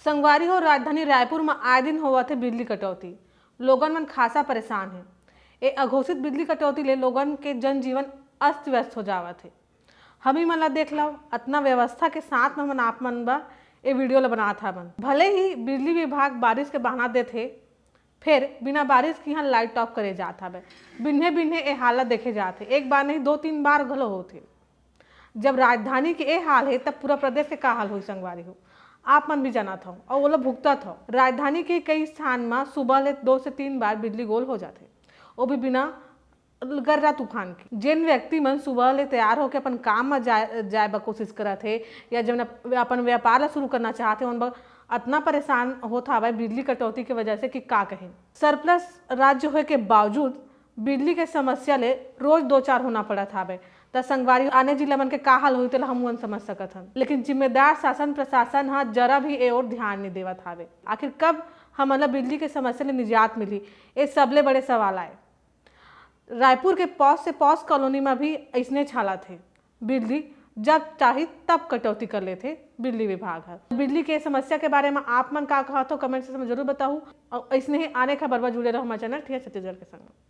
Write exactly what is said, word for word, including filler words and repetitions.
संगवारी हो, राजधानी रायपुर म आए दिन होवत हे बिजली कटौती। लोगन मन खासा परेशान हे। ए अघोषित बिजली कटौती ले लोगन के जनजीवन अस्त व्यस्त हो जावत हे। हमी मन ला देख लव, अतना व्यवस्था के साथ म हमन आप मन बर ए वीडियो ला बनात हावन। भले ही बिजली विभाग बारिश के बहाना देथे, फेर बिना बारिश के यहाँ लाइट ऑफ करे जात हवे। बिन्हे बिन्हे ए हालत देखे जात हे, एक बार नहीं, दो तीन बार घलो होत हे। जब राजधानी के ए हाल हे, तब पूरा प्रदेश के का हाल होही संगवारी हो, आप मन भी जानत हव अउ ओला भुगतत हव। राजधानी के कई स्थान म सुबह ले दो से तीन बार बिजली गोल हो जाथे, वो भी बिना गर्रा तूफान के। जेन व्यक्ति मन सुबह ले तैयार होके अपन काम म जाए, जाए बर कोशिश करत हे या जेन अप-, अपन व्यापार ला शुरू करना चाहत हे, उन बर अतना परेशान होत हावय बिजली कटौती के वजह से कि का कहें। सरप्लस राज्य होए के बावजूद बिजली के समस्या ले रोज दो चार होना पड़त हावय। त संगवारी, आने जिला मन के का हाल होही, तेला हमू मन समझ सकत हन। लेकिन जिम्मेदार शासन प्रशासन ह जरा भी ए ओर ध्यान नइ देवत हावे। आखिर कब हमन ला बिजली के समस्या ले निजात मिलही, ए सबले बड़े सवाल आय। रायपुर के पॉश से पॉश कॉलोनी म भी अइसने हालत हे। बिजली जब चाही तब कटौती कर लेथे बिजली विभाग ह। बिजली के समस्या के बारे म आप मन का कहत हो, कमेंट सेक्शन म जरूर बताहू। अउ अइसने ही आने खबर बर जुड़े रहू हमारे चैनल ठिया छत्तीसगढ़ के संग।